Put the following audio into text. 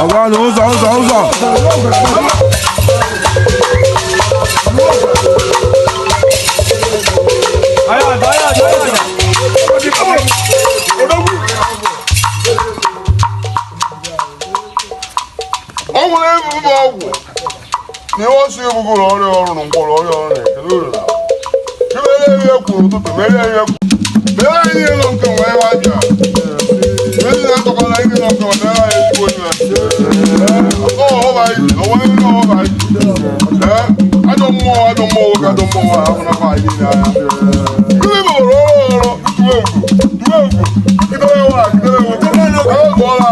Ọgwanụ ụzọ ụzọ ụzọ. Ọ nwere ebubo ọgwụ na ihe ọsọ ebugoro ọrịa ọrụ na mkpọrọ ọrịa ọrụ na-ekele uru na mere ihe kwuru ụtụtụ, mere ihe kwuru, mere anyị ihe nọ nke nwere ebe abịa mere na-atọkwala ihe nọ nke nwere anyị ezigbo ihe ọhụrụ anyị ji onwe ihe ọhụrụ anyị ji. Ee, ajọ mmụọ, ajọ mmụọ nwoke, ajọ mmụọ nwaanyị ahụ nakwa anyị niile anya. Ndị Igbo rụrụ ọrụ ọrụ tuo egwu tuo egwu kịtara nwa kịtara nwoke ọ gụọla.